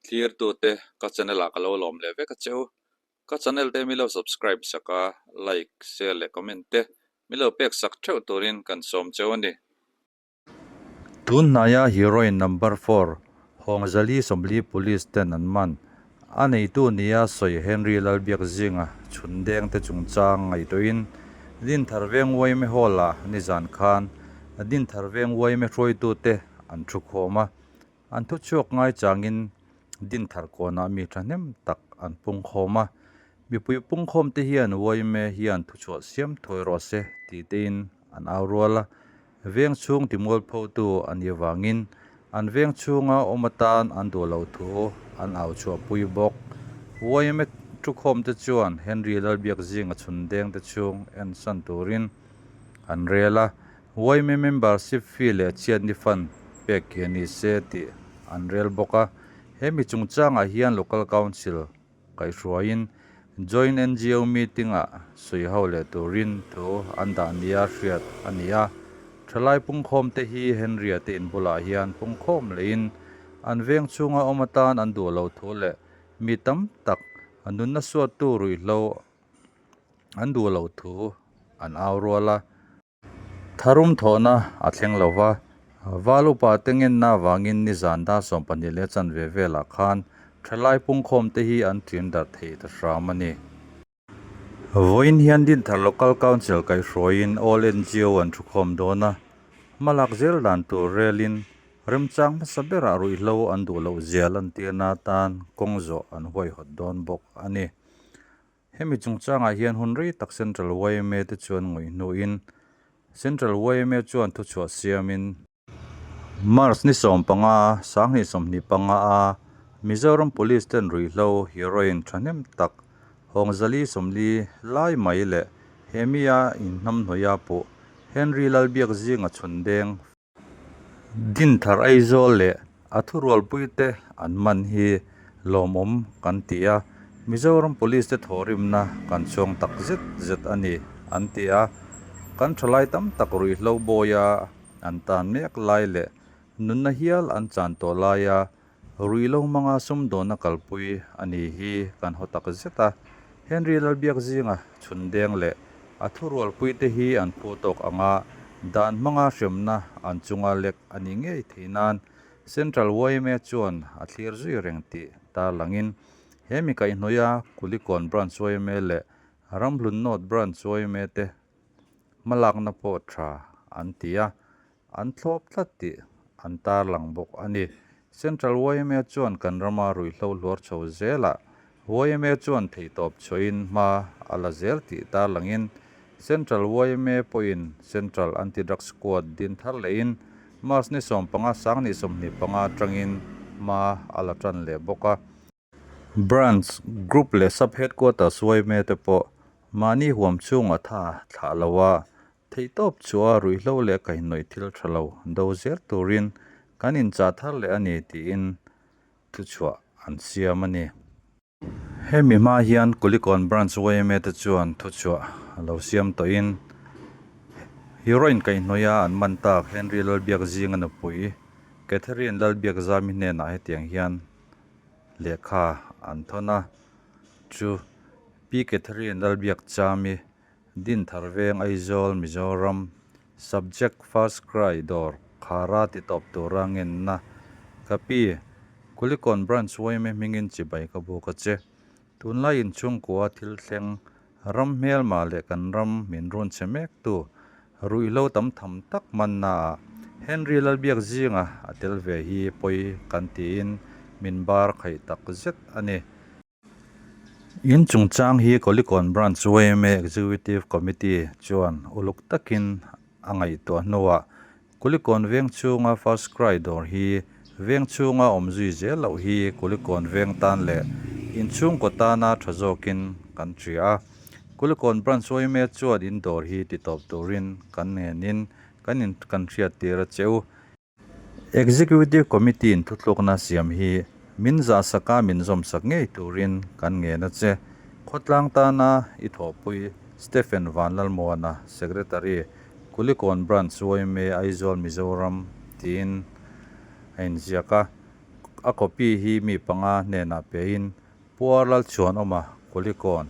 Thlirtute ka channel ah ka lo lawm leh vek a che u. Ka channel te mi lo subscribe sak a, like, share leh comment te mi lo pek sak theuh turin kan sawm cheu a ni. Tunhnaia heroin number four Hawngzali 40 Police ten an man. A neitu nia sawi Henry Lalbiak zinga chhun deng te chungchang ngaihtuahin Dinthar Veng Uaime Hall-ah nizan khan Dinthar Veng Uaime hruaitute an thu khawm a. An thuchhuak ngai changin Dinthar kawnah mi thahnem tak an pungkhawm a. Mipui pungkhawmte hian Uaime hian thuchhuah siam thuai rawh se tih tein an au rual a. Veng chhung timualphotu a nih avangin an veng chhunga awm atan an duh loh thu an au chhuahpui bawk. YMA thukhawmte chuan Henry Lalbiak zinga chhun dengte chhung ensan turin an rel a, YMA membership fee leh chhiatni fund pek khi a ni se tih an rel bawk a. He mi chungchangah hian Local Council Kaihhruaiin Joint NGO meeting-ah sawi ho leh turin thu an dah nia hriat a ni a. Thalai pungkhawmte hi Henry-a te in bulah hian pungkhawm leiin an veng chhunga awm atan an duh lo thu leh mi tam tak nunna suattu ruihhlo an duh lo thu an au rual a. Tharum thawhna a thleng lo va, Val upa te ngenna avangin nizan dar 12 leh chanve velah khan thalai pungkhawm te hi an ṭin darh thei ta hram a ni. Vawiin hian Dinthar Local Council kaihhruaiin All NGO an thukhawm dawn a, hmalak zel dan tur relin remchang hmasa berah ruihhlo an duh loh zia lantirna atan kawng zawh an huaihawt dawn bawk a ni. Hemi chungchangah hian hun rei tak Central yma te chuan ngawih hnuin Central yma chuan thuchhuah siamin, March ni 15, 2025 a Mizoram Police ten ruihhlo heroin thahnem tak Hawngzali 40 lai mai leh hemia inhnamhnawih a puh Henry Lalbiak zinga chhun deng Dinthar Aizawl leh a thurualpuite an man hi lawmawm kan ti a, Mizoram Police te thawhrimna kan chhuang tak zet zet a ni an ti a, kan thalai tam tak ruihhlo bawia an tan mek lai leh nunna hial an chan tawh laia ruihhlo hmanga sumdawnna kalpui a ni hi kan haw tak zet a, Henry Lalbiak zinga chhun deng leh a thurualpuite hi an phu tawk anga dan hmanga hremna an chunga lek a ni ngei thei nan Central yma chuan a thlir zui reng tih tarlangin he mi kaihhnawia Kulikawn Branch yma leh Ramhlun North Branch yma te hmalakna pawh tha an ti a. An thlawp tlat tih an tarlang bawk a ni. Central yma chuan kan rama ruihhlo hluar chho zelah yma chuan theihtawp chhuahin hma a la zel tih tarlangin Central yma pawhin Central Anti-Drug Squad din thar lehin March ni 15 2025 atangin hma a la tan leh bawk a. Branch, Group leh Sub Headquarters yma te pawh mahni huam chhungah tha thlah lo a, Theihtawp chua ruihhlo leh kaihhnawih thil tha lo do zel turin kan inchah thar leh a ni tiin thuchhuah an siam a ni. Hemi hma hian Kulikawn Branch yma te chuan thuchhuah a lo siam tawhin heroin kaihhnawih a an man tak Henry Lalbiak zinga nupui Catherine Lalbiak Zami hnenah hetiang hian lehkha an thawn a, chu Pi Catherine Lalbiak Chami Dinthar Veng Aizawl Mizoram Subject First Cry dawr khara ti tawp tura ngenna ka pi Kulikawn Branch yma hmingin chibai ka buk a che. Tunlai inchhungkua thil thleng ram hmelma leh kan ram min run che mek tu ruihhlo tam tham tak manna ah Henry Lalbiak zinga a tel ve hi pawi kan tiin min bar khaih tak zet a ni. In chungchang hi Kulikawn Branch yma Executive Committee chuan uluk takin a ngaihtuah hnuah Kulikawn veng chhunga First Cry dawr hi veng chhunga awm zui zel loh hi Kulikawn veng tan leh inchhungkaw tana tha zawkin kan hria a. Kulikawn Branch yma chuan in dawr hi titawp turin kan ngenin kan in kan hriattir a che u. Executive Committee-in thutlukna siam hi min zahsaka min zawmsak ngei turin kan ngen a che. Khawtlang tana i thawhpui Stephen Vanlalmuana, Secretary, Kulikawn Branch yma Aizawl Mizoram tiin a inziak a. A copy hi mi panga hnenah pein Puar Lalchhuanawma, Kulikawn,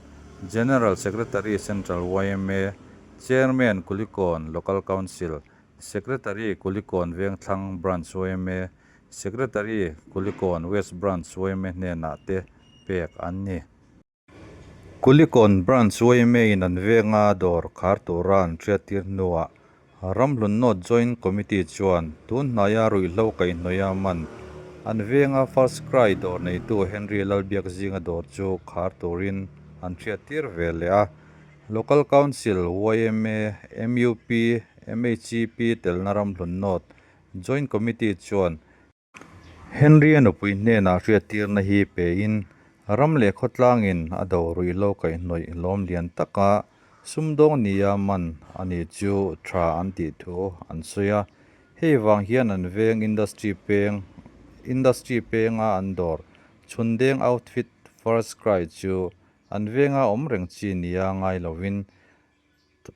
General Secretary Central yma, Chairman Kulikawn Local Council, Secretary Kulikawn Vengthlang Branch yma, Secretary Kulikawn West Branch yma hnenah te pek an ni. Kulikawn Branch YMA-in an venga dawr khar tura an hriattir hnuah Ramhlun North Joint Committee chuan tun hnaia ruihhlo kaihhnawih a man an venga First Cry dawr neitu Henry Lalbiak zinga dawr chu khar turin an hriattir ve leh a. Local Council, yma, mup, MHEP telna Ramhlun North Joint Committee chuan Henry-a nupui hnenah hriattirna hi pein ram leh khawtlangin a do ruihhlo kaihhnawih lawm lian taka sumdawng nia man a ni chu tha an tih thu an sawi a. Hei vang hian an veng industry peng industry penga an dawr chhundeng outfit First Cry chu an venga awm reng chi nia ngai lovin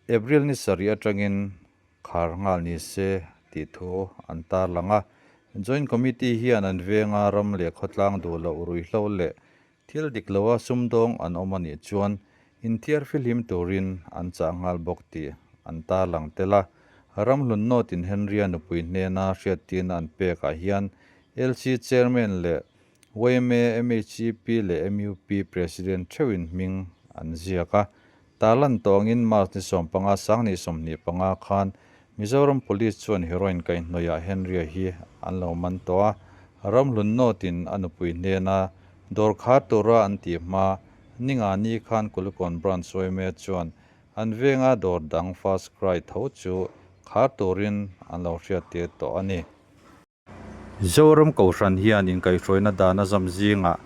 April ni sarih atangin khar nghal ni se tih thu an tarlang a. Joint Committee hian an venga ram leh khawtlang duh loh ruihhlo leh thil dik loa sumdawng an awm a nih chuan inthiar fihlim turin an chah nghal bawk tih an tarlang tel a. Ramhlun North-in Henry-a nupui hnena hriattirna an pekah hian LC Chairman leh yma, MHEP leh MUP President theuhin hming an ziak a. Tarlan tawngin March ni 15 sanghnih 25 khan Mizoram Police chuan heroin kaihhnawihah Henry-a hi an lo man tawh a, Ramhlun North-in a nupui hnena dawr khar tura an tih hma ninga ni khan Kulikawn Branch yma chuan an venga dawr dang First Cry tho chu khar turin an lo hriattir tawh a ni. Zoram Kohhran hian inkaihhruaina dan a zam zingah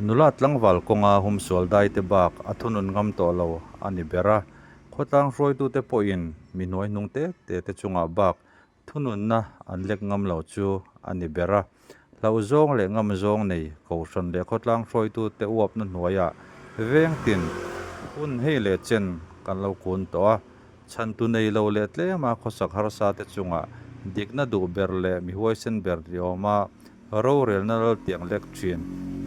nula tlangval kawnga humsual daite bak a thunun ngam tawh lo a ni ber a, khawtlang hruaitute pawhin mi hnuai hnung te te te chungah bak thununna an lek ngam lo chu a ni ber a. Hlauhzawng leh ngamzawng nei Kohhran leh khawtlang hruaitute uapna hnuaiah vengtin hun hei leh chen kan lo kun tawh a. Chhantu nei lo leh tlema khawsak harsa te chungah dikna duh ber leh mi huaisen ber ni awma rorelna lal tiang lek thin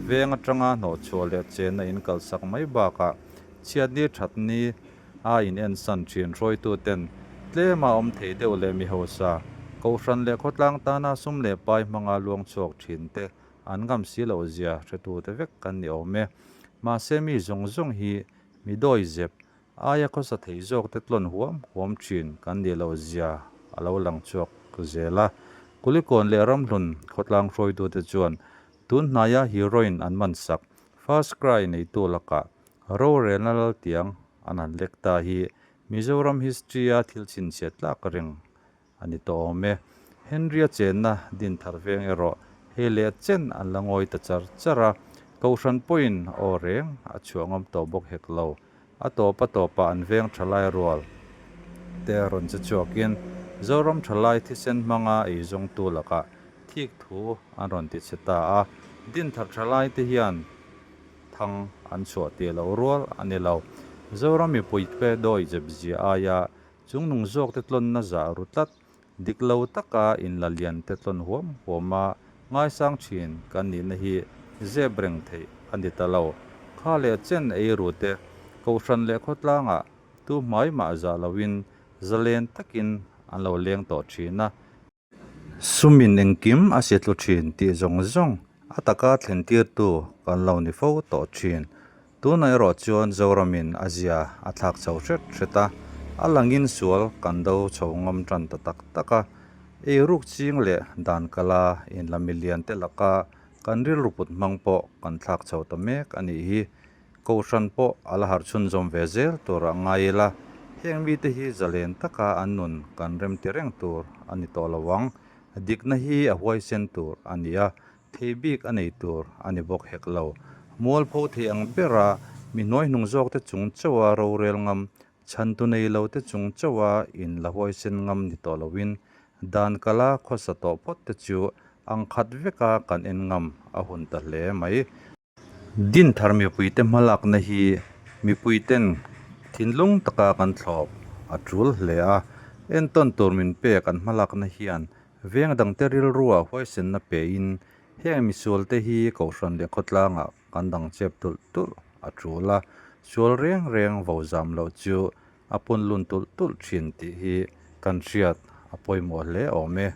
veng atanga hnawhchhuah leh chenna in kalsak mai bakah chhiatni thatni a in ensan thin hruaitu ten tlema awm thei deuh leh mi hausa kohhran leh khawtlang tana sum leh pai hmanga luang chhuak thin te an ngam si loh zia hretute vek kan ni awm e. Mahse mi zawng zawng hi mi dawi zep Aia khawsa thei zawk te tlawn huam huam thin kan nih loh zia a lo lang chhuak zel a. Kulikawn leh Ramhlun khawtlang hruaitute chuan tun hnaia heroin an man sak First Cry neitu lakah rorelna laltiang an han lek ta hi Mizoram history-a thil chhinchhiat tlak reng a ni tawh awm e. Henry-a chenna din thar veng erawh hei leh chen an la ngawi ta char char a, Kohhran pawhin aw reng a chhuah ngam tawh bawk hek lo. A tawp a tawpah an veng thalai rual te rawn che chhuakin Zoram thalai thisen hmanga eizawngtu lakah thik thu an rawn ti che ta a, din thar thalai te hian thang an chhuah tih loh rual a ni lo. Zoram mipuite dawi zep zia aia Chung nung zawk te tlawnna zah ru tlat, dik lo taka inla lian te tlawn huam huam a ngaisang thin kan nihna hi zep reng theih a ni ta lo. Kha leh chen ei ru te, Kohhran leh khawtlangah tu hmai mah zah loin zalen takin an lo leng tawh thin a. Sumin engkim a si tlu thin tih zawng zawng a taka thlen tirtu kan lo ni fo tawh thin. Tunah erawh chuan Zoramin a zia a thlak chho hret hret a, a langin sual kan do chho ngam tan ta tak tak a. Eiruk ching leh dan kala inla milian te laka kan rilru put hmang pawh kan thlak chho ta mek a nih hi. Kohhran pawh a la harh chhunzawm ve zel tur a ngai ila, heng mite hi zalen taka an nun kan remti reng tur a ni tawh lo ang. Dikna hi a huaisen tur a ni a, thei bik a nei tur a ni bawk hek lo. Mualpho thei ang bera mi hnuaihnung zawkte chung chauha rorel ngam, chhantu nei lote chung chauha in la huaisen ngam ni tawh loin dan kala khawsa tawh phawt te chu ang khat veka kan en ngam a hun ta hle mai. Dinthar mipuite hmalakna hi mipuiten thinlung taka kan thlawp a tul hle a, entawn tur min pek an hmalakna hian veng dangte rilrua huaisenna pein Heng misual te hi Kohhran leh khawtlangah kan dang chep tulh tulh a tul a, sual reng reng vo zam loh chu a pun lun tulh tulh thin tih hi kan hriat a pawimawh hle awm e.